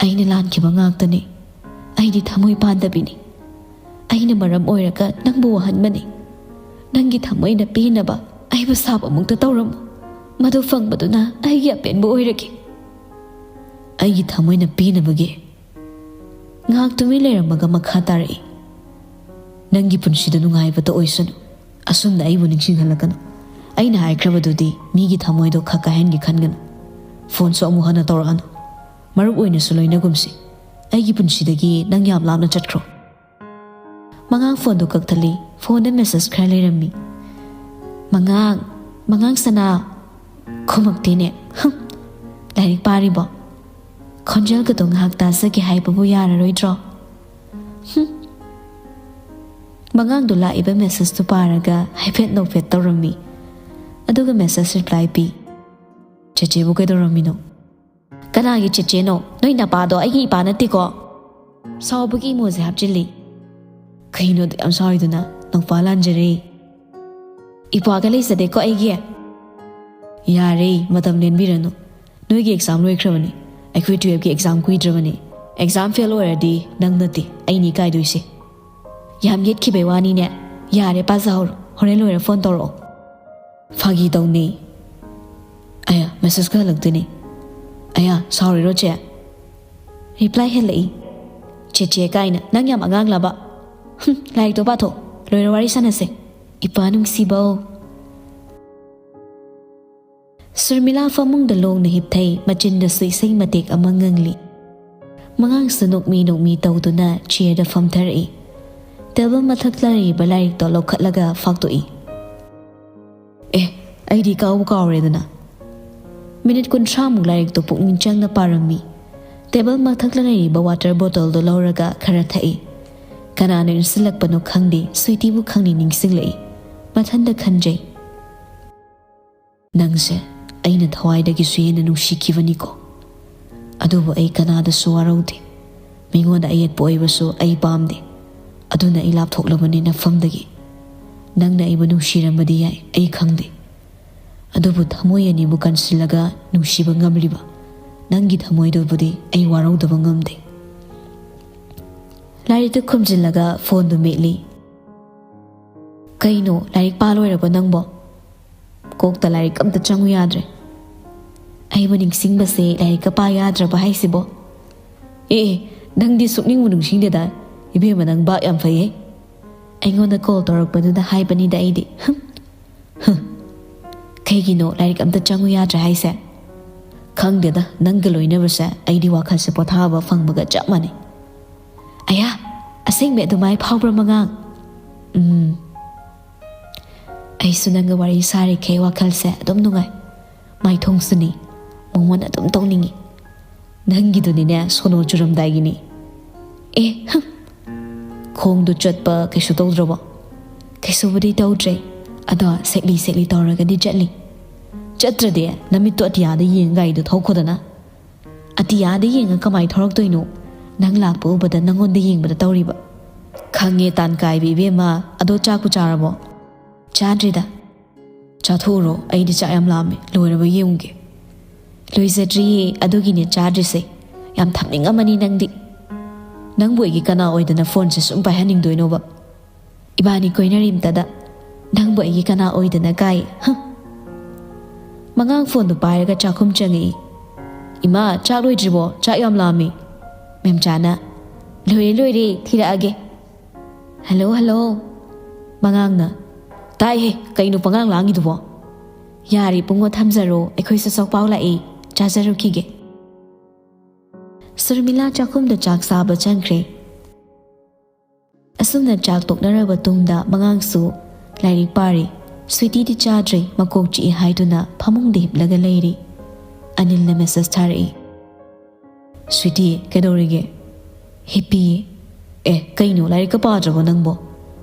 "ꯑꯩꯅ ꯂꯥꯟꯈꯤꯕ ꯉꯥꯛꯇꯅꯤ꯫ ꯑꯩꯗꯤ ꯊꯃꯣꯏ ꯄꯥꯟꯗꯕꯤꯅꯤ꯫ ꯑꯩꯅ ꯃꯔꯝ ꯑꯣꯏꯔꯒ ꯅꯪꯕꯨ ꯋꯥꯍꯟꯕꯅꯤ꯫ ꯅꯪꯒꯤ ꯊꯃꯣꯏꯅ ꯄꯦꯟꯅꯕ ꯑꯩꯕꯨ ꯁꯥꯞ ꯑꯃꯨꯛꯇ ꯇꯧꯔꯝꯃꯨ꯫ ꯃꯗꯨ ꯐꯪꯕꯗꯨꯅ ꯑꯩꯒꯤ ꯑꯄꯦꯟꯕ ꯑꯣꯏꯔꯒꯦ꯫" ꯑꯩꯒꯤ ꯊꯃꯣꯏꯅ ꯄꯦꯟꯅꯕꯒꯤ꯫ ꯉꯥꯏꯍꯥꯛ ꯇꯨꯃꯤꯟ ꯂꯩꯔꯝꯃꯒ ꯃꯈꯥ ꯇꯥꯔꯛꯏ꯫ "ꯅꯪꯒꯤ ꯄꯨꯟꯁꯤꯗ ꯅꯨꯡꯉꯥꯏꯕꯇ ꯑꯣꯏꯁꯅꯨ꯫ ꯑꯁꯨꯝꯅ ꯑꯩꯕꯨ ꯅꯤꯡꯁꯤꯡꯍꯜꯂꯛꯀꯅꯨ꯫ ꯑꯩꯅ ꯍꯥꯏꯈ꯭ꯔꯕꯗꯨꯗꯤ ꯃꯤꯒꯤ ꯊꯃꯣꯏꯗꯣ ꯈꯛ ꯀꯥꯏꯍꯟꯒꯦ ꯈꯟꯒꯅꯨ꯫ ꯐꯣꯟꯁꯨ ꯑꯃꯨꯛ ꯍꯟꯅ ꯇꯧꯔꯛꯑꯅꯨ꯫ ꯃꯔꯨꯞ ꯑꯣꯏꯅꯁꯨ ꯂꯣꯏꯅꯒꯨꯝꯁꯤ꯫ ꯑꯩꯒꯤ ꯄꯨꯟꯁꯤꯗꯒꯤ ꯅꯪ ꯌꯥꯝ ꯂꯥꯞꯅ ꯆꯠꯈ꯭ꯔꯣ꯫" ꯃꯉꯥꯡ ꯐꯣꯟꯗꯨ ꯀꯛꯊꯠꯂꯤ꯫ ꯐꯣꯟꯗ ꯃꯦꯁꯦꯖ ꯈꯔ ꯂꯩꯔꯝꯃꯤ꯫ "ꯃꯉꯥꯡ, ꯃꯉꯥꯡ ꯁꯅꯥ꯫" ꯈꯨꯝꯃꯛꯇꯦꯅꯦ꯫ ꯍꯝ꯫ "ꯂꯥꯏꯔꯤꯛ ꯄꯥꯔꯤꯕꯣ? ꯈꯣꯟꯖꯦꯜꯒꯗꯣ ꯉꯥꯏꯍꯥꯛ ꯇꯥꯖꯒꯦ ꯍꯥꯏꯕꯕꯨ ꯌꯥꯔꯔꯣꯏꯗ꯭ꯔꯣ?" ꯍꯝ꯫ ꯃꯉꯥꯡꯗꯣ ꯂꯥꯛꯏꯕ ꯃꯦꯁꯦꯖꯇꯨ ꯄꯥꯔꯒ ꯍꯥꯏꯐꯦꯠ ꯅꯣꯛꯐꯦꯠ ꯇꯧꯔꯝꯃꯤ꯫ ꯑꯗꯨꯒ ꯃꯦꯁꯦꯖ ꯔꯤꯄ꯭ꯂꯥꯏ ꯄꯤ꯫ "ꯆꯦꯆꯦꯕꯨ ꯀꯩꯗꯧꯔꯝꯃꯤꯅꯣ?" "ꯀꯅꯥꯒꯤ ꯆꯦꯆꯦꯅꯣ? ꯅꯣꯏ ꯅꯄꯥꯗꯣ ꯑꯩꯒꯤ ꯏꯄꯥ ꯅꯠꯇꯦꯀꯣ꯫" ꯁꯥꯎꯕꯒꯤ ꯏꯃꯣꯖꯤ ꯍꯥꯞꯆꯤꯜꯂꯤ꯫ "ꯀꯩꯅꯣ ꯑꯗꯨꯛ ꯌꯥꯝ ꯁꯥꯎꯔꯤꯗꯨꯅ? ꯅꯧꯄꯥ ꯂꯥꯟꯖꯔꯦ꯫ ꯏꯄꯥꯒ ꯂꯩꯖꯗꯦꯀꯣ ꯑꯩꯒꯤ꯫" "ꯌꯥꯔꯦ, ꯃꯇꯝ ꯂꯦꯟꯕꯤꯔꯅꯨ꯫ ꯅꯣꯏꯒꯤ ꯑꯦꯛꯖꯥꯝ ꯂꯣꯏꯈ꯭ꯔꯕꯅꯤ꯫ ꯑꯩꯈꯣꯏ ꯇꯨꯌꯦꯜꯞꯀꯤ ꯑꯦꯛꯖꯥꯝ ꯀꯨꯏꯗ꯭ꯔꯕꯅꯤ꯫ ꯑꯦꯛꯖꯥꯝ ꯐꯦꯜ ꯑꯣꯏꯔꯗꯤ ꯅꯪ ꯅꯠꯇꯦ, ꯑꯩꯅꯤ ꯏꯀꯥꯏꯗꯣꯏꯁꯦ꯫" "ꯌꯥꯝ ꯌꯦꯠꯈꯤꯕꯩ ꯋꯥꯅꯤꯅꯦ꯫ ꯌꯥꯔꯦ, ꯄꯥꯖꯍꯧꯔꯣ꯫ ꯍꯣꯔꯦꯟ ꯂꯣꯏꯔ ꯐꯣꯟ ꯇꯧꯔꯛꯑꯣ꯫" "ꯐꯥꯒꯤ ꯇꯧꯅꯤ꯫" ꯑꯌꯥ, ꯃꯦꯁꯦꯖꯀ ꯍꯜꯂꯛꯇꯦꯅꯦ꯫ "ꯑꯌꯥ, ꯁꯥꯎꯔꯤꯔꯣ ꯆꯦ?" ꯔꯤꯄ꯭ꯂꯥꯏ ꯍꯜꯂꯛꯏ꯫ "ꯆꯦꯆꯦ ꯀꯥꯏꯅ, ꯅꯪ ꯌꯥꯝ ꯑꯉꯥꯡꯂꯕ? ꯍꯨꯝ, ꯂꯥꯏꯔꯤꯛꯇꯣ ꯄꯥꯊꯣꯛ, ꯂꯣꯏꯔ ꯋꯥꯔꯤ ꯁꯥꯟꯅꯁꯦ꯫ ꯏꯄꯥ ꯅꯨꯡꯁꯤꯕꯧ꯫" ꯁꯨꯔꯃꯤꯂꯥ ꯐꯃꯨꯡꯗ ꯂꯣꯡꯅ ꯍꯤꯞꯊꯩ, ꯃꯆꯤꯟꯗꯁꯨ ꯏꯁꯩ ꯃꯇꯦꯛ ꯑꯃ ꯉꯪꯂꯤ꯫ ꯃꯉꯥꯡꯁꯨ ꯅꯣꯛꯃꯤ ꯅꯣꯛꯃꯤ ꯇꯧꯗꯨꯅ ꯆꯤꯌꯔꯗ ꯐꯝꯊꯔꯛꯏ꯫ ꯇꯦꯕꯜ ꯃꯊꯛꯇ ꯂꯩꯔꯤꯕ ꯂꯥꯏꯔꯤꯛꯇꯣ ꯂꯧꯈꯠꯂꯒ ꯐꯥꯛꯇꯣꯛꯏ꯫ "ꯑꯦ, ꯑꯩꯗꯤ ꯀꯥꯎꯕ ꯀꯥꯎꯔꯦꯗꯅ꯫ ꯃꯤꯅꯤꯠ ꯀꯨꯟꯊ꯭ꯔꯥꯃꯨꯛ ꯂꯥꯏꯔꯤꯛꯇꯣ ꯄꯨꯛꯅꯤꯡ ꯆꯪꯅ ꯄꯥꯔꯝꯃꯤ꯫ ꯇꯦꯕꯜ ꯃꯊꯛꯇ ꯂꯩꯔꯤꯕ ꯋꯥꯇꯔ ꯕꯣꯇꯜꯗꯣ ꯂꯧꯔꯒ ꯈꯔ ꯊꯛꯏ꯫ ꯀꯅꯥꯅ ꯏꯟꯁꯤꯜꯂꯛꯄꯅꯣ ꯈꯪꯗꯦ, ꯁ꯭ꯋꯤꯇꯤꯕꯨ ꯈꯪꯅꯤ ꯅꯤꯡꯁꯤꯡꯂꯛꯏ꯫ ꯃꯊꯟꯇ ꯈꯟꯖꯩ, "ꯅꯪꯁꯦ ꯑꯩꯅ ꯊꯋꯥꯏꯗꯒꯤꯁꯨ ꯍꯦꯟꯅ ꯅꯨꯡꯁꯤꯈꯤꯕꯅꯤꯀꯣ꯫ ꯑꯗꯨꯕꯨ ꯑꯩ ꯀꯅꯥꯗꯁꯨ ꯋꯥꯔꯧꯗꯦ꯫ ꯃꯤꯉꯣꯟꯗ ꯑꯌꯦꯠꯄ ꯑꯣꯏꯕꯁꯨ ꯑꯩ ꯄꯥꯝꯗꯦ꯫ ꯑꯗꯨꯅ ꯑꯩ ꯂꯥꯞꯊꯣꯛꯂꯕꯅꯤ ꯅꯐꯝꯗꯒꯤ꯫ ꯅꯪꯅ ꯑꯩꯕꯨ ꯅꯨꯡꯁꯤꯔꯝꯕꯗꯤ ꯌꯥꯏ, ꯑꯩ ꯈꯪꯗꯦ꯫ ꯑꯗꯨꯕꯨ ꯊꯃꯣꯏ ꯑꯅꯤꯕꯨ ꯀꯟꯁꯤꯜꯂꯒ ꯅꯨꯡꯁꯤꯕ ꯉꯝꯂꯤꯕ ꯅꯪꯒꯤ ꯊꯃꯣꯏꯗꯨꯕꯨꯗꯤ ꯑꯩ ꯋꯥꯔꯧꯗꯕ ꯉꯝꯗꯦ꯫" ꯂꯥꯏꯔꯤꯛꯇꯨ ꯈꯨꯝꯖꯤꯜꯂꯒ ꯐꯣꯟꯗꯨ ꯃꯦꯠꯂꯤ꯫ "ꯀꯩꯅꯣ, ꯂꯥꯏꯔꯤꯛ ꯄꯥ ꯂꯣꯏꯔꯕꯣ ꯅꯪꯕꯣ? ꯀꯣꯛꯇ ꯂꯥꯏꯔꯤꯛ ꯑꯝꯇ ꯆꯪꯉꯨ ꯌꯥꯗ꯭ꯔꯦ꯫" "ꯑꯩꯕꯨ ꯅꯤꯡꯁꯤꯡꯕꯁꯦ ꯂꯥꯏꯔꯤꯛꯀ ꯄꯥ ꯌꯥꯗ꯭ꯔꯕ ꯍꯥꯏꯁꯤꯕꯣ?" "ꯑꯦ, ꯑꯦ, ꯅꯪꯗꯤ ꯁꯨꯛꯅꯤꯡꯕꯨ ꯅꯤꯡꯁꯤꯡꯗꯦꯗ꯫ ꯏꯕꯦꯝꯃ, ꯅꯪ ꯚꯥꯞ ꯌꯥꯝ ꯐꯩꯌꯦ꯫ ꯑꯩꯉꯣꯟꯗ ꯀꯣꯜ ꯇꯧꯔꯛꯄꯗꯨꯗ ꯍꯥꯏꯕꯅꯤꯗ ꯑꯩꯗꯤ꯫" "ꯍꯝ, ꯍꯝ꯫ ꯀꯩꯒꯤꯅꯣ ꯂꯥꯏꯔꯤꯛ ꯑꯝꯇ ꯆꯪꯉꯨ ꯌꯥꯗ꯭ꯔꯦ ꯍꯥꯏꯁꯦ?" "ꯈꯪꯗꯦꯗ, ꯅꯪꯒ ꯂꯣꯏꯅꯕꯁꯦ ꯑꯩꯗꯤ ꯋꯥꯈꯜꯁꯦ ꯄꯣꯊꯥꯕ ꯐꯪꯕꯒ ꯆꯞ ꯃꯥꯟꯅꯩ꯫" "ꯑꯌꯥ, ꯑꯁꯦꯡꯕ ꯑꯗꯨꯃꯥꯏ ꯐꯥꯎꯕ꯭ꯔꯥ ꯃꯉꯥꯡ?" "ꯎꯝ꯫ ꯑꯩꯁꯨ ꯅꯪꯒ ꯋꯥꯔꯤ ꯁꯥꯔꯤꯈꯩ ꯋꯥꯈꯜꯁꯦ ꯑꯗꯨꯝ ꯅꯨꯡꯉꯥꯏ꯫ ꯃꯥꯏꯊꯣꯡꯁꯨꯅꯤ, ꯃꯣꯃꯣꯟ ꯑꯗꯨꯝ ꯇꯧꯅꯤꯡꯉꯤ꯫ ꯅꯪꯒꯤꯗꯨꯅꯤꯅꯦ ꯁꯣꯅꯣ ꯆꯨꯔꯝꯗꯥꯏꯒꯤꯅꯤ꯫" "ꯑꯦ, ꯍꯝ꯫ ꯈꯣꯡꯗꯨ ꯆꯠꯄ ꯀꯩꯁꯨ ꯇꯧꯗ꯭ꯔꯕꯣ?" "ꯀꯩꯁꯨꯕꯨꯗꯤ ꯇꯧꯗ꯭ꯔꯦ, ꯑꯗꯣ ꯁꯦꯛꯂꯤ ꯁꯦꯛꯂꯤ ꯇꯧꯔꯒꯗꯤ ꯆꯠꯂꯤ꯫" "ꯆꯠꯇ꯭ꯔꯗꯤ ꯅꯃꯤꯠꯇꯣ ꯑꯇꯤꯌꯥꯗ ꯌꯦꯡ ꯒꯥꯔꯤꯗꯣ ꯊꯧꯈꯣꯗꯅ꯫" "ꯑꯇꯤꯌꯥꯗ ꯌꯦꯡꯉ ꯀꯃꯥꯏ ꯊꯧꯔꯛꯇꯣꯏꯅꯣ? ꯅꯪ ꯂꯥꯛꯄ ꯎꯕꯗ ꯅꯪꯉꯣꯟꯗ ꯌꯦꯡꯕꯗ ꯇꯧꯔꯤꯕ꯫" "ꯈꯪꯉꯦ ꯇꯥꯟ ꯀꯥꯏꯕꯤ ꯏꯕꯦꯝꯃ, ꯑꯗꯣ ꯆꯥꯛꯄꯨ ꯆꯥꯔꯕꯣ?" "ꯆꯥꯗ꯭ꯔꯤꯗ꯫" "ꯆꯥꯊꯣꯛꯎꯔꯣ, ꯑꯩꯗꯤ ꯆꯥꯛ ꯌꯥꯝ ꯂꯥꯝꯃꯦ, ꯂꯣꯏꯔꯕ ꯌꯦꯡꯉꯨꯒꯦ꯫" "ꯂꯣꯏꯖꯗ꯭ꯔꯤꯌꯦ, ꯑꯗꯨꯒꯤꯅꯦ ꯆꯥꯗ꯭ꯔꯤꯁꯦ꯫ ꯌꯥꯝ ꯊꯝꯅꯤꯡꯉꯝꯃꯅꯤ ꯅꯪꯗꯤ꯫ ꯅꯪꯕꯨ ꯑꯩꯒꯤ ꯀꯅꯥ ꯑꯣꯏꯗꯅ ꯐꯣꯟꯁꯦ ꯁꯨꯝ ꯄꯥꯏꯍꯟꯅꯤꯡꯗꯣꯏꯅꯣꯕ? ꯏꯕꯥꯅꯤ ꯀꯣꯏꯅꯔꯤꯝꯇꯗ ꯅꯪꯕꯨ ꯑꯩꯒꯤ ꯀꯅꯥ ꯑꯣꯏꯗꯅ ꯀꯥꯏ?" ꯍꯝ꯫ ꯃꯉꯥꯡ ꯐꯣꯟꯗꯨ ꯄꯥꯏꯔꯒ ꯆꯥꯛꯈꯨꯝ ꯆꯪꯉꯛꯏ꯫ "ꯏꯃꯥ, ꯆꯥꯛ ꯂꯣꯏꯗ꯭ꯔꯤꯕꯣ? ꯆꯥꯛ ꯌꯥꯝ ꯂꯥꯝꯃꯤ꯫" ꯃꯦꯝꯆꯥꯅ, "ꯂꯣꯏꯔꯦ, ꯂꯣꯏꯔꯦ, ꯊꯤꯔꯛꯑꯒꯦ꯫" "Hello, hello." ꯃꯉꯥꯡꯅ, "ꯇꯥꯏꯍꯦ, ꯀꯩꯅꯣ ꯄꯉꯥꯡ ꯂꯥꯡꯉꯤꯗꯨꯕꯣ?" "ꯌꯥꯔꯦ ꯏꯕꯨꯡꯉꯣ, ꯊꯝꯖꯔꯣ, ꯑꯩꯈꯣꯏꯁꯨ ꯆꯥꯛꯄꯥꯎ ꯂꯥꯛꯏ, ꯆꯥꯖꯔꯨꯈꯤꯒꯦ꯫" ꯁꯨꯔꯃꯤꯂꯥ ꯆꯥꯛꯈꯨꯝꯗ ꯆꯥꯛ ꯆꯥꯕ ꯆꯪꯈ꯭ꯔꯦ꯫ ꯑꯁꯨꯝꯅ ꯆꯥꯛ ꯇꯣꯛꯅꯔꯕ ꯇꯨꯡꯗ ꯃꯉꯥꯡꯁꯨ ꯂꯥꯏꯔꯤꯛ ꯄꯥꯔꯤ꯫ ꯁ꯭ꯋꯤꯇꯤꯗꯤ ꯆꯥꯗ꯭ꯔꯦ, ꯃꯀꯣꯛ ꯆꯤꯛꯏ ꯍꯥꯏꯗꯨꯅ ꯐꯃꯨꯡꯗ ꯍꯤꯞꯂꯒ ꯂꯩꯔꯤ꯫ ꯑꯅꯤꯜꯅ ꯃꯦꯁꯦꯖ ꯊꯥꯔꯛꯏ꯫ "ꯁ꯭ꯋꯤꯇꯤ, ꯀꯩꯗꯧꯔꯤꯒꯦ?" "ꯍꯤꯞꯄꯤꯌꯦ꯫ ꯑꯦ, ꯀꯩꯅꯣ, ꯂꯥꯏꯔꯤꯛꯀ ꯄꯥꯗ꯭ꯔꯕꯣ ꯅꯪꯕꯣ?"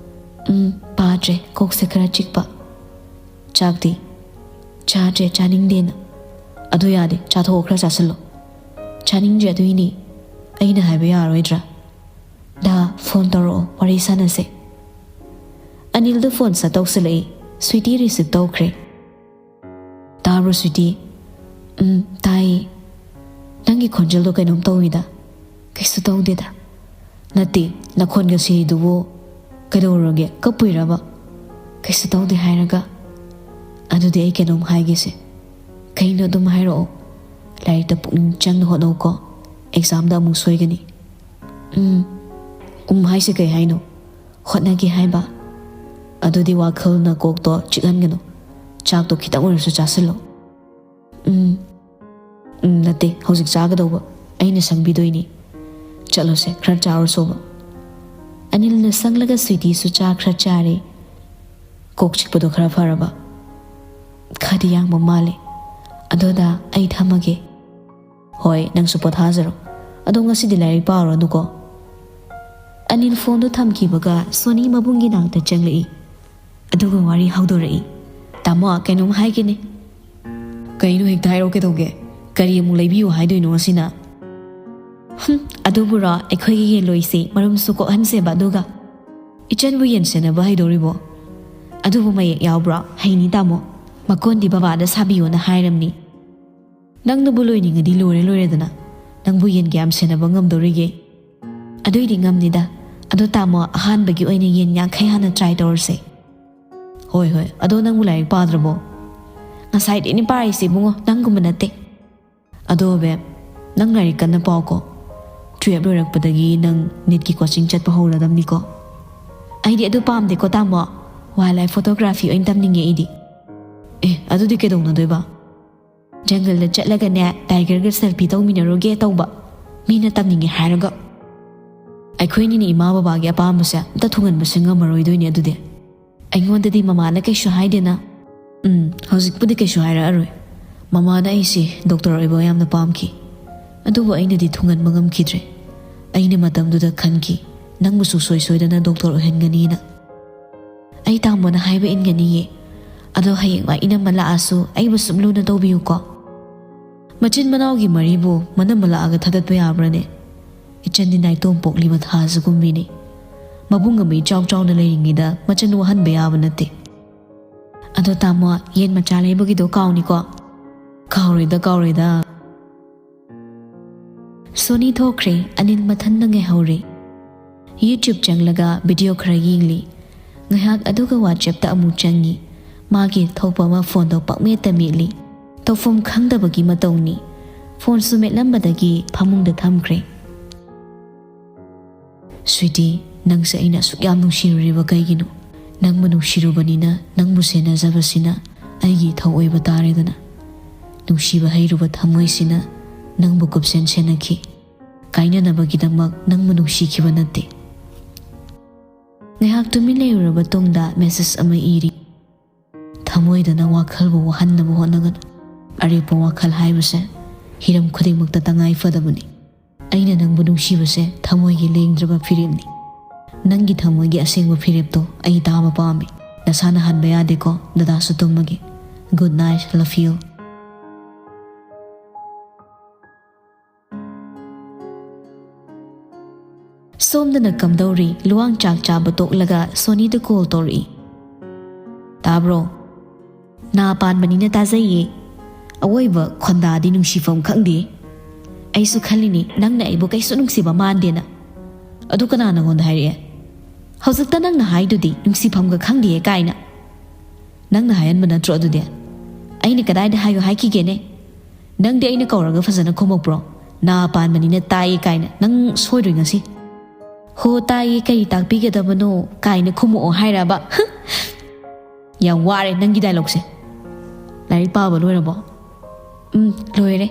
"ꯎꯝ, ꯄꯥꯗ꯭ꯔꯦ, ꯀꯣꯛꯁꯦ ꯈꯔ ꯆꯤꯛꯄ꯫" "ꯆꯥꯛꯇꯤ?" "ꯆꯥꯗ꯭ꯔꯦ, ꯆꯥꯅꯤꯡꯗꯦꯅ꯫" "ꯑꯗꯨ ꯌꯥꯗꯦ, ꯆꯥꯊꯣꯛꯑꯣ, ꯈꯔ ꯆꯥꯁꯤꯜꯂꯣ꯫" "ꯆꯥꯅꯤꯡꯗ꯭ꯔꯦ, ꯑꯗꯨꯏꯅꯦ꯫ ꯑꯩꯅ ꯍꯥꯏꯕ ꯌꯥꯔꯣꯏꯗ꯭ꯔꯥ?" "ꯗꯥ, ꯐꯣꯟ ꯇꯧꯔꯛꯑꯣ, ꯋꯥꯔꯤ ꯁꯥꯟꯅꯁꯦ꯫" ꯑꯅꯤꯜꯗ ꯐꯣꯟ ꯁꯠ ꯇꯧꯁꯤꯜꯂꯛꯏ꯫ ꯁ꯭ꯋꯤꯇꯤ ꯔꯤꯁꯤꯞ ꯇꯧꯈ꯭ꯔꯦ꯫ "ꯇꯥꯕ꯭ꯔꯣ, ꯁ꯭ꯋꯤꯇꯤ?" "ꯎꯝ, ꯇꯥꯏꯌꯦ꯫" "ꯅꯪꯒꯤ ꯈꯣꯟꯖꯦꯜꯗꯣ ꯀꯩꯅꯣꯝ ꯇꯧꯋꯤꯗ꯫" "ꯀꯩꯁꯨ ꯇꯧꯗꯦꯗ꯫" "ꯅꯠꯇꯦ, ꯅꯈꯣꯟꯒ ꯁꯤꯔꯤꯗꯨꯕꯨ ꯀꯩꯗꯧꯔꯒꯦ? ꯀꯞꯄꯨꯏꯔꯕ?" "ꯀꯩꯁꯨ ꯇꯧꯗꯦ ꯍꯥꯏꯔꯒ꯫" "ꯑꯗꯨꯗꯤ ꯑꯩ ꯀꯩꯅꯣꯝ ꯍꯥꯏꯒꯦꯁꯦ꯫" "ꯀꯩꯅꯣ? ꯑꯗꯨꯝ ꯍꯥꯏꯔꯛꯑꯣ꯫" "ꯂꯥꯏꯔꯤꯛꯇ ꯄꯨꯛꯅꯤꯡ ꯆꯪꯅ ꯍꯣꯠꯅꯧꯀꯣ, ꯑꯦꯛꯖꯥꯝꯗ ꯑꯃꯨꯛ ꯁꯣꯏꯒꯅꯤ꯫" "ꯎꯝ꯫" "ꯎꯝ" ꯍꯥꯏꯁꯦ ꯀꯩ ꯍꯥꯏꯅꯣ? "ꯍꯣꯠꯅꯒꯦ ꯍꯥꯏꯕ꯫" "ꯑꯗꯨꯗꯤ ꯋꯥꯈꯜꯅ ꯀꯣꯛꯇꯣ ꯆꯤꯛꯍꯟꯒꯅꯨ꯫ ꯆꯥꯛꯇꯣ ꯈꯤꯇꯪ ꯑꯣꯏꯔꯁꯨ ꯆꯥꯁꯤꯜꯂꯣ꯫" "ꯎꯝ꯫" "ꯎꯝ, ꯅꯠꯇꯦ, ꯍꯧꯖꯤꯛ ꯆꯥꯒꯗꯧꯕ꯫ ꯑꯩꯅ ꯁꯪꯕꯤꯗꯣꯏꯅꯤ꯫ ꯆꯠꯂꯣꯁꯦ, ꯈꯔ ꯆꯥꯔꯨꯁꯣꯕ꯫" ꯑꯅꯤꯜꯅ ꯁꯪꯂꯒ ꯁ꯭ꯋꯤꯇꯤꯁꯨ ꯆꯥ ꯈꯔ ꯆꯥꯔꯦ꯫ "ꯀꯣꯛ ꯆꯤꯛꯄꯗꯣ ꯈꯔ ꯐꯔꯕ?" "ꯈꯔꯗꯤ ꯌꯥꯡꯕ ꯃꯥꯜꯂꯦ꯫ ꯑꯗꯣ ꯗꯥ, ꯑꯩ ꯊꯝꯃꯒꯦ꯫" "ꯍꯣꯏ, ꯅꯪꯁꯨ ꯄꯣꯊꯥꯖꯔꯣ꯫ ꯑꯗꯣ ꯉꯁꯤꯗꯤ ꯂꯥꯏꯔꯤꯛ ꯄꯥꯔꯨꯔꯅꯨꯀꯣ꯫" ꯑꯅꯤꯜ ꯐꯣꯟꯗꯨ ꯊꯝꯈꯤꯕꯒ ꯁꯣꯅꯤ ꯃꯕꯨꯡꯒꯤ ꯅꯥꯛꯇ ꯆꯪꯂꯛꯏ꯫ ꯑꯗꯨꯒ ꯋꯥꯔꯤ ꯍꯧꯗꯣꯔꯛꯏ꯫ "ꯇꯥꯃꯣ, ꯀꯩꯅꯣꯝ ꯍꯥꯏꯒꯦꯅꯦ꯫" "ꯀꯩꯅꯣ, ꯍꯦꯛꯇ ꯍꯥꯏꯔꯛꯑꯣ, ꯀꯩꯗꯧꯒꯦ? ꯀꯔꯤ ꯑꯃꯨꯛ ꯂꯩꯕꯤꯌꯨ ꯍꯥꯏꯗꯣꯏꯅꯣ ꯉꯁꯤꯅ?" "ꯍꯨꯝ, ꯑꯗꯨꯕꯨꯔꯣ, ꯑꯩꯈꯣꯏꯒꯤ ꯌꯦꯟꯂꯣꯏꯁꯦ ꯃꯔꯨꯝꯁꯨ ꯀꯣꯛꯍꯟꯁꯦꯕ, ꯑꯗꯨꯒ꯫" "ꯏꯆꯟꯕꯨ ꯌꯦꯟ ꯁꯦꯟꯅꯕ ꯍꯩꯗꯧꯔꯤꯕꯣ? ꯑꯗꯨꯕꯨ ꯃꯌꯦꯛ ꯌꯥꯎꯕ꯭ꯔꯣ? ꯍꯩꯅꯤ ꯇꯥꯃꯣ꯫ ꯃꯀꯣꯟꯗꯤ ꯕꯕꯥꯗ ꯁꯥꯕꯤꯌꯣꯅ ꯍꯥꯏꯔꯝꯅꯤ꯫ ꯅꯪꯅꯕꯨ ꯂꯣꯏꯅꯤꯡꯉꯗꯤ ꯂꯣꯏꯔꯦ ꯂꯣꯏꯔꯦꯗꯅ꯫ ꯅꯪꯕꯨ ꯌꯦꯟ ꯀꯌꯥꯝ ꯁꯦꯟꯅꯕ ꯉꯝꯗꯧꯔꯤꯒꯦ?" "ꯑꯗꯨꯏꯗꯤ ꯉꯝꯅꯤꯗ꯫ ꯑꯗꯣ ꯇꯥꯃꯣ, ꯑꯍꯥꯟꯕꯒꯤ ꯑꯣꯏꯅ ꯌꯦꯟ ꯌꯥꯡꯈꯩ ꯍꯥꯟꯅ ꯇ꯭ꯔꯥꯏ ꯇꯧꯔꯁꯦ꯫" "ꯍꯣꯏ, ꯍꯣꯏ꯫ ꯑꯗꯣ ꯅꯪꯕꯨ ꯂꯥꯏꯔꯤꯛ ꯄꯥꯗ꯭ꯔꯕꯣ?" "ꯉꯁꯥꯏꯗꯩꯅꯦ ꯄꯥꯔꯤꯁꯦ ꯏꯕꯨꯡꯉꯣ, ꯅꯪꯒꯨꯝꯕ ꯅꯠꯇꯦ꯫" "ꯑꯗꯣ ꯕꯦꯕ, ꯅꯪ ꯂꯥꯏꯔꯤꯛ ꯀꯟꯅ ꯄꯥꯎꯀꯣ꯫ ꯇꯨꯌꯦꯜꯞ ꯂꯣꯏꯔꯛꯄꯗꯒꯤ ꯅꯪ ꯅꯤꯠꯀꯤ ꯀꯣꯆꯤꯡ ꯆꯠꯄ ꯍꯧꯔꯗꯝꯅꯤꯀꯣ꯫" "ꯑꯩꯗꯤ ꯑꯗꯨ ꯄꯥꯝꯗꯦꯀꯣ ꯇꯥꯃꯣ꯫ ꯋꯥꯏꯜ ꯂꯥꯏꯐ ꯐꯣꯇꯣꯒ꯭ꯔꯥꯐꯤ ꯑꯣꯏꯅ ꯇꯝꯅꯤꯡꯉꯦ ꯑꯩꯗꯤ꯫" "ꯑꯦ, ꯑꯗꯨꯗꯤ ꯀꯩꯗꯧꯅꯗꯣꯏꯕ? ꯖꯪꯒꯜꯗ ꯆꯠꯂꯒꯅꯦ, ꯇꯥꯏꯒꯔꯒ ꯁꯦꯜꯐꯤ ꯇꯧꯃꯤꯟꯅꯔꯨꯒꯦ ꯇꯧꯕ꯫ ꯃꯤꯅ ꯇꯝꯅꯤꯡꯉꯦ ꯍꯥꯏꯔꯒ꯫" "ꯑꯩꯈꯣꯏꯅꯤꯅ ꯏꯃꯥ ꯕꯕꯥꯒꯤ ꯑꯄꯥꯝꯕꯁꯦ ꯑꯝꯇ ꯊꯨꯡꯍꯟꯕꯁꯦ ꯉꯝꯃꯔꯣꯏꯗꯣꯏꯅꯦ ꯑꯗꯨꯗꯤ꯫" ꯑꯩꯉꯣꯟꯗꯗꯤ ꯃꯃꯥꯅ ꯀꯩꯁꯨ ꯍꯥꯏꯗꯦꯅ꯫ ꯎꯝ, ꯍꯧꯖꯤꯛꯄꯨꯗꯤ ꯀꯩꯁꯨ ꯍꯥꯏꯔꯛꯑꯔꯣꯏ꯫ ꯃꯃꯥꯅ ꯑꯩꯁꯦ ꯗꯣꯛꯇꯔ ꯑꯣꯏꯕ ꯌꯥꯝꯅ ꯄꯥꯝꯈꯤ꯫ ꯑꯗꯨꯕꯨ ꯑꯩꯅꯗꯤ ꯊꯨꯡꯍꯟꯕ ꯉꯝꯈꯤꯗ꯭ꯔꯦ꯫ ꯑꯩꯅ ꯃꯇꯝꯗꯨꯗ ꯈꯟꯈꯤ, "ꯅꯪꯕꯨꯁꯨ ꯁꯣꯏ ꯁꯣꯏꯗꯅ ꯗꯣꯛꯇꯔ ꯑꯣꯏꯍꯟꯒꯅꯤꯅ꯫ ꯑꯩ ꯇꯥꯃꯣꯅ ꯍꯥꯏꯕ ꯏꯟꯒꯅꯤꯌꯦ꯫ ꯑꯗꯣ ꯍꯌꯦꯡꯋꯥꯏ ꯏꯅꯝꯃ ꯂꯥꯛꯑꯁꯨ ꯑꯩꯕꯨ ꯁꯨꯝ ꯂꯨꯅ ꯇꯧꯕꯤꯌꯨꯀꯣ"꯫ ꯃꯆꯤꯟ ꯃꯅꯥꯎꯒꯤ ꯃꯔꯤꯕꯨ ꯃꯅꯝꯃ ꯂꯥꯛꯑꯒ ꯊꯥꯗꯠꯄ ꯌꯥꯕ꯭ꯔꯅꯦ? ꯏꯆꯟꯗꯤ ꯅꯥꯏꯇꯣꯝ ꯄꯣꯛꯂꯤꯕ ꯊꯥꯁꯤꯒꯨꯝꯕꯤꯅꯤ꯫ ꯃꯕꯨꯡ ꯑꯃ ꯏꯆꯥꯎ ꯆꯥꯎꯅ ꯂꯩꯔꯤꯉꯩꯗ ꯃꯆꯟ ꯋꯥꯍꯟꯕ ꯌꯥꯕ ꯅꯠꯇꯦ꯫ "ꯑꯗꯣ ꯇꯥꯃꯣ, ꯌꯦꯟ ꯃꯆꯥ ꯂꯩꯕꯒꯤꯗꯣ ꯀꯥꯎꯅꯤꯀꯣ?" "ꯀꯥꯎꯔꯣꯏꯗ, ꯀꯥꯎꯔꯣꯏꯗ"꯫ ꯁꯣꯅꯤ ꯊꯣꯛꯈ꯭ꯔꯦ꯫ ꯑꯅꯤꯜ ꯃꯊꯟꯗ ꯉꯥꯏꯍꯧꯔꯦ꯫ YouTube ꯆꯪꯂꯒ video ꯈꯔ ꯌꯦꯡꯂꯤ꯫ ꯉꯥꯏꯍꯥꯛ ꯑꯗꯨꯒ WhatsAppꯇ ꯑꯃꯨꯛ ꯆꯪꯉꯤ꯫ ꯃꯥꯒꯤ ꯊꯣꯛꯄ ꯑꯃ phoneꯗꯣ ꯄꯪꯃꯦꯠꯇ ꯃꯦꯠꯂꯤ꯫ ꯇꯧꯐꯝ ꯈꯪꯗꯕꯒꯤ ꯃꯇꯧꯅꯤ꯫ Phoneꯁꯨ ꯃꯦꯠꯂꯝꯕꯗꯒꯤ ꯐꯃꯨꯡꯗ ꯊꯝꯈ꯭ꯔꯦ꯫ "ꯁ꯭ꯋꯤꯇꯤ, ꯅꯪꯁꯦ ꯑꯩꯅ ꯑꯁꯨꯛ ꯌꯥꯝ ꯅꯨꯡꯁꯤꯔꯨꯔꯤꯕ ꯀꯩꯒꯤꯅꯣ? ꯅꯪꯕꯨ ꯅꯨꯡꯁꯤꯔꯨꯕꯅꯤꯅ, ꯅꯪꯕꯨ ꯁꯦꯟꯅꯖꯕꯁꯤꯅ ꯑꯩꯒꯤ ꯏꯊꯧ ꯑꯣꯏꯕ ꯇꯥꯔꯦꯗꯅ꯫ ꯅꯨꯡꯁꯤꯕ ꯍꯩꯔꯨꯕ ꯊꯃꯣꯏꯁꯤꯅ ꯅꯪꯕꯨ ꯀꯨꯞꯁꯦꯟ ꯁꯦꯟꯅꯈꯤ꯫ ꯀꯥꯏꯅꯅꯕꯒꯤꯗꯃꯛ ꯅꯪꯕꯨ ꯅꯨꯡꯁꯤꯈꯤꯕ ꯅꯠꯇꯦ"꯫ ꯉꯥꯏꯍꯥꯛ ꯇꯨꯃꯤꯟ ꯂꯩꯔꯨꯔꯕ ꯇꯨꯡꯗ message ꯑꯃ ꯏꯔꯤ꯫ "ꯊꯃꯣꯏꯗꯅ ꯋꯥꯈꯜꯕꯨ ꯋꯥꯍꯟꯅꯕ ꯍꯣꯠꯅꯒꯅꯨ꯫ ꯑꯔꯦꯞꯄ ꯋꯥꯈꯜ ꯍꯥꯏꯕꯁꯦ ꯍꯤꯔꯝ ꯈꯨꯗꯤꯡꯃꯛꯇ ꯇꯉꯥꯏ ꯐꯗꯕꯅꯤ꯫ ꯑꯩꯅ ꯅꯪꯕꯨ ꯅꯨꯡꯁꯤꯕꯁꯦ ꯊꯃꯣꯏꯒꯤ ꯂꯦꯡꯗ꯭ꯔꯕ ꯐꯤꯔꯦꯞꯅꯤ꯫ ꯅꯪꯒꯤ ꯊꯃꯣꯏꯒꯤ ꯑꯁꯦꯡꯕ ꯐꯤꯔꯦꯞꯇꯣ ꯑꯩ ꯇꯥꯕ ꯄꯥꯝꯃꯤ꯫ ꯅꯁꯥꯅ ꯍꯟꯕ ꯌꯥꯗꯦꯀꯣ, ꯗꯗꯥꯁꯨ ꯇꯨꯝꯃꯒꯦ꯫ Good night, love you"꯫ ꯁꯣꯝꯗꯅ ꯀꯝꯗꯧꯔꯤ? Luwang ꯆꯥꯛ ꯆꯥꯕ ꯇꯣꯛꯂꯒ ꯁꯣꯅꯤꯗ call ꯇꯧꯔꯛꯏ꯫ "ꯇꯥꯕ꯭ꯔꯣ?" "ꯅꯥ ꯄꯥꯟꯕꯅꯤꯅ ꯇꯥꯖꯩꯌꯦ꯫ ꯑꯋꯣꯏꯕ ꯈꯣꯟꯗꯥꯗꯤ ꯅꯨꯡꯁꯤꯐꯝ ꯈꯪꯗꯦ꯫ ꯑꯩꯁꯨ ꯈꯜꯂꯤꯅꯤ ꯅꯪꯅ ꯑꯩꯕꯨ ꯀꯩꯁꯨ ꯅꯨꯡꯁꯤꯕ ꯃꯥꯟꯗꯦꯅ꯫ ꯑꯗꯨ ꯀꯅꯥ ꯅꯪꯉꯣꯟꯗ ꯍꯥꯏꯔꯛꯑꯦ? ꯍꯧꯖꯤꯛꯇ ꯅꯪꯅ ꯍꯥꯏꯗꯨꯗꯤ ꯅꯨꯡꯁꯤꯐꯝꯒ ꯈꯪꯗꯦ ꯀꯥꯏꯅ꯫ ꯅꯪꯅ ꯍꯥꯏꯍꯟꯕ ꯅꯠꯇ꯭ꯔꯣ ꯑꯗꯨꯗꯤ? ꯑꯩꯅ ꯀꯗꯥꯏꯗ ꯍꯥꯏꯌꯨ ꯍꯥꯏꯈꯤꯒꯦꯅꯦ? ꯅꯪꯗꯤ ꯑꯩꯅ ꯀꯧꯔꯒ ꯐꯖꯅ ꯈꯨꯝꯃꯛꯄ꯭ꯔꯣ? ꯅꯥ ꯄꯥꯟꯕꯅꯤꯅ ꯇꯥꯏꯌꯦ ꯀꯥꯏꯅ꯫ ꯅꯪ ꯁꯣꯏꯔꯣꯏ ꯉꯁꯤ꯫ "ꯍꯣ ꯇꯥꯏꯌꯦ, ꯀꯔꯤ ꯇꯥꯛꯄꯤꯒꯗꯕꯅꯣ?" ꯀꯥꯏꯅ ꯈꯨꯝꯃꯛꯑꯣ ꯍꯥꯏꯔꯕ? ꯍꯝ! ꯌꯥꯝ ꯋꯥꯔꯦ ꯅꯪꯒꯤ dialogueꯁꯦ꯫ "ꯂꯥꯏꯔꯤꯛ ꯄꯥꯕ ꯂꯣꯏꯔꯕꯣ?" "ꯎꯝ, ꯂꯣꯏꯔꯦ꯫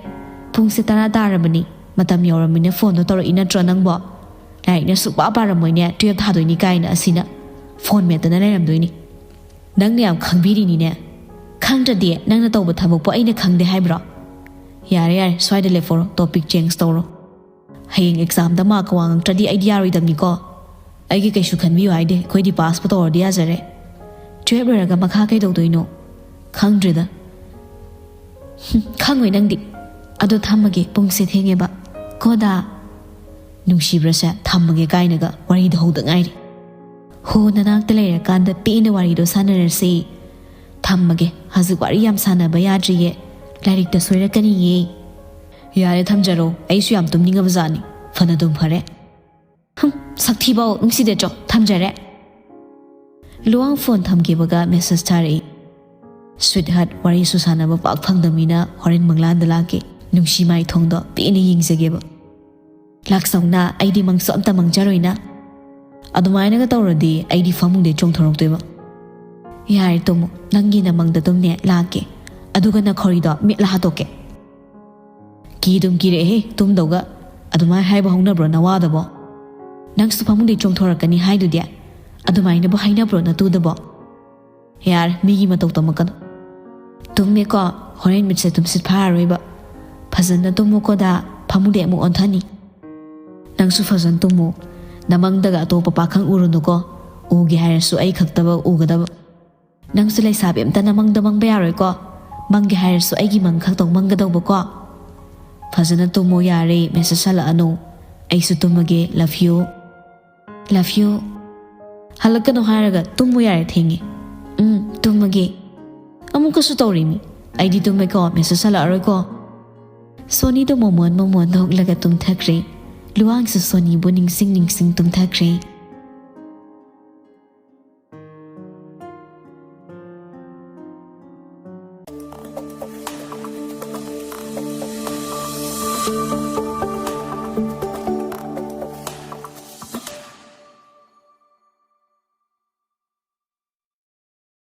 ꯄꯨꯡꯁꯦ ꯇꯔꯥ ꯇꯥꯔꯕꯅꯤ꯫ ꯃꯇꯝ ꯌꯧꯔꯝꯃꯤꯅ phoneꯗꯣ ꯇꯧꯔꯛꯏ ꯅꯠꯇ꯭ꯔꯣ ꯅꯪꯕꯣ? ꯂꯥꯏꯔꯤꯛꯅ ꯁꯨꯛꯄꯥ ꯄꯥꯔꯝꯃꯣꯏꯅꯦ, twelve ꯊꯥꯗꯣꯏꯅꯤ ꯀꯥꯏꯅ ꯑꯁꯤꯅ꯫ Phone ꯃꯦꯠꯇꯅ ꯂꯩꯔꯝꯗꯣꯏꯅꯤ꯫ ꯅꯪꯅ ꯌꯥꯝ ꯈꯪꯕꯤꯔꯤꯅꯤꯅꯦ꯫ ꯈꯪꯗ꯭ꯔꯗꯤ ꯅꯪꯅ ꯇꯧꯕ ꯊꯕꯛꯄꯨ ꯑꯩꯅ ꯈꯪꯗꯦ ꯍꯥꯏꯕ꯭ꯔꯣ? ꯌꯥꯔꯦ ꯌꯥꯔꯦ, ꯁ꯭ꯋꯥꯏꯗ ꯂꯦꯞꯐꯧꯔꯣ, ꯇꯣꯄꯤꯛ ꯆꯦꯟꯖ ꯇꯧꯔꯣ꯫ ꯍꯌꯦꯡ ꯑꯦꯛꯖꯥꯝꯗ ꯃꯥꯔꯛ ꯋꯥꯡꯉꯛꯇ꯭ꯔꯗꯤ ꯑꯩꯗꯤ ꯌꯥꯔꯣꯏꯗꯕꯅꯤꯀꯣ꯫ ꯑꯩꯒꯤ ꯀꯩꯁꯨ ꯈꯟꯕꯤꯌꯨ ꯍꯥꯏꯗꯦ, ꯑꯩꯈꯣꯏꯗꯤ ꯄꯥꯁꯄꯨ ꯇꯧꯔꯗꯤ ꯌꯥꯖꯔꯦ꯫ ꯇꯨꯌꯦꯜꯞ ꯂꯣꯏꯔꯒ ꯃꯈꯥ ꯀꯩꯗꯧꯗꯣꯏꯅꯣ? ꯈꯪꯗ꯭ꯔꯦꯗ꯫ ꯍꯨꯝ, ꯈꯪꯉꯣꯏ ꯅꯪꯗꯤ꯫ ꯑꯗꯣ ꯊꯝꯃꯒꯦ, ꯄꯨꯡꯁꯦ ꯊꯦꯡꯉꯦꯕ꯫ ꯀꯣꯗꯥ꯫ ꯅꯨꯡꯁꯤꯕ꯭ꯔꯁꯦ, ꯊꯝꯃꯒꯦ ꯀꯥꯏꯅꯒ ꯋꯥꯔꯤꯗꯣ ꯍꯧꯗ ꯉꯥꯏꯔꯤ꯫ ꯍꯣ, ꯅꯅꯥꯛꯇ ꯂꯩꯔꯀꯥꯟꯗ ꯄꯦꯟꯅ ꯋꯥꯔꯤꯗꯣ ꯁꯥꯟꯅꯔꯁꯦ꯫ ꯊꯝꯃꯒꯦ, ꯍꯧꯖꯤꯛ ꯋꯥꯔꯤ ꯌꯥꯝ ꯁꯥꯟꯅꯕ ꯌꯥꯗ꯭ꯔꯤꯌꯦ꯫ ꯂꯥꯏꯔꯤꯛꯇ ꯁꯣꯏꯔꯛꯀꯅꯤꯌꯦ꯫ ꯌꯥꯔꯦ, ꯊꯝꯖꯔꯣ, ꯑꯩꯁꯨ ꯌꯥꯝ ꯇꯨꯝꯅꯤꯡꯉꯕ ꯖꯥꯠꯅꯤ꯫ ꯐꯅꯗꯨꯝ ꯐꯔꯦ꯫ ꯍꯨꯝ, ꯁꯛꯊꯤꯕꯧ ꯅꯨꯡꯁꯤꯗꯦ ꯆꯣ, ꯊꯝꯖꯔꯦ꯫ ꯂꯨꯋꯥꯡ ꯐꯣꯟ ꯊꯝꯈꯤꯕꯒ ꯃꯦꯁꯦꯖ ꯊꯥꯔꯛꯏ꯫ ꯁ꯭ꯋꯤꯠ ꯍꯥꯔꯠ, ꯋꯥꯔꯤꯁꯨ ꯁꯥꯟꯅꯕ ꯄꯥꯛ ꯐꯪꯗꯕꯅꯤꯅ ꯍꯣꯔꯦꯟ ꯃꯪꯂꯥꯟꯗ ꯂꯥꯛꯀꯦ꯫ ꯅꯨꯡꯁꯤ ꯃꯥꯏꯊꯣꯡꯗꯣ ꯄꯦꯟꯅ ꯌꯦꯡꯖꯒꯦꯕ꯫ ꯂꯥꯛꯆꯧꯅ, ꯑꯩꯗꯤ ꯃꯪꯁꯨ ꯑꯝꯇ ꯃꯪꯖꯔꯣꯏꯅ꯫ ꯑꯗꯨꯃꯥꯏꯅꯒ ꯇꯧꯔꯗꯤ ꯑꯩꯗꯤ ꯐꯃꯨꯡꯗꯩ ꯆꯣꯡꯊꯣꯔꯛꯇꯣꯏꯕ꯫ ꯌꯥꯔꯦ ꯇꯨꯝꯃꯨ, ꯅꯪꯒꯤ ꯅꯃꯪꯗ ꯑꯗꯨꯝꯅꯦ ꯂꯥꯛꯀꯦ꯫ ꯑꯗꯨꯒ ꯅꯈꯧꯔꯤꯗꯣ ꯃꯤꯠꯂ ꯍꯥꯠꯇꯣꯛꯀꯦ꯫ ꯀꯤꯗꯨꯝ ꯀꯤꯔꯛꯑꯦꯍꯦ ꯇꯨꯝꯗꯧꯒ꯫ ꯑꯗꯨꯃꯥꯏꯅ ꯍꯥꯏꯕ ꯍꯧꯅꯕ꯭ꯔꯣ ꯅꯋꯥꯗꯕꯣ? ꯅꯪꯁꯨ ꯐꯃꯨꯡꯗꯩ ꯆꯣꯡꯊꯣꯔꯛꯀꯅꯤ ꯍꯥꯏꯗꯨꯗꯤ꯫ ꯑꯗꯨꯃꯥꯏꯅꯕꯨ ꯍꯥꯏꯅꯕ꯭ꯔꯣ ꯅꯇꯨꯗꯕꯣ? ꯌꯥꯔꯦ, ꯃꯤꯒꯤ ꯃꯇꯧ ꯇꯝꯃꯛꯀꯅꯨ꯫ ꯇꯨꯝꯃꯦꯀꯣ, ꯍꯣꯔꯦꯟ ꯃꯤꯠꯁꯦ ꯇꯨꯝꯁꯤꯠ ꯐꯥꯔꯔꯣꯏꯕ꯫ ꯐꯖꯅ ꯇꯨꯝꯃꯨꯀꯣꯗ, ꯐꯃꯨꯡꯗꯩ ꯑꯃꯨꯛ ꯑꯣꯟꯊꯅꯤ꯫ ꯅꯪꯁꯨ ꯐꯖꯅ ꯇꯨꯝꯃꯨ꯫ ꯅꯃꯪꯗꯒ ꯑꯇꯣꯞꯄ ꯄꯥꯈꯪ ꯎꯔꯨꯅꯨꯀꯣ꯫ ꯎꯒꯦ ꯍꯥꯏꯔꯁꯨ ꯑꯩ ꯈꯛꯇꯕ ꯎꯒꯗꯕ꯫ ꯅꯪꯁꯨ ꯂꯩꯁꯥꯕꯤ ꯑꯝꯇ ꯅꯃꯪꯗ ꯃꯪꯕ ꯌꯥꯔꯣꯏꯀꯣ꯫ ꯃꯪꯒꯦ ꯍꯥꯏꯔꯁꯨ ꯑꯩꯒꯤ ꯃꯪ ꯈꯛꯇꯪ ꯃꯪꯒꯗꯧꯕꯀꯣ꯫ ꯐꯖꯅ ꯇꯨꯝꯃꯣ ꯌꯥꯔꯦ, ꯃꯦꯁꯦꯖ ꯍꯜꯂꯛꯑꯅꯨ꯫ ꯑꯩꯁꯨ ꯇꯨꯝꯃꯒꯦ, love you꯫ Love you꯫ ꯍꯜꯂꯛꯀꯅꯨ ꯍꯥꯏꯔꯒ ꯇꯨꯝꯃꯨ ꯌꯥꯔꯦ, ꯊꯦꯡꯉꯦ꯫ ꯎꯝ, ꯇꯨꯝꯃꯒꯦ꯫ ꯑꯃꯨꯛꯀꯁꯨ ꯇꯧꯔꯤꯃꯤ꯫ ꯑꯩꯗꯤ ꯇꯨꯝꯃꯦꯀꯣ, ꯃꯦꯁꯦꯖ ꯍꯜꯂꯛꯑꯔꯣꯏꯀꯣ꯫ ꯁꯣꯅꯤꯗꯣ ꯃꯣꯃꯣꯟ ꯃꯣꯃꯣꯟ ꯅꯣꯛꯂꯒ ꯇꯨꯝꯊꯈ꯭ꯔꯦ꯫ ꯂꯨꯋꯥꯡꯁꯨ ꯁꯣꯅꯤꯕꯨ ꯅꯤꯡꯁꯤꯡ ꯅꯤꯡꯁꯤꯡ ꯇꯨꯝꯊꯈ꯭ꯔꯦ꯫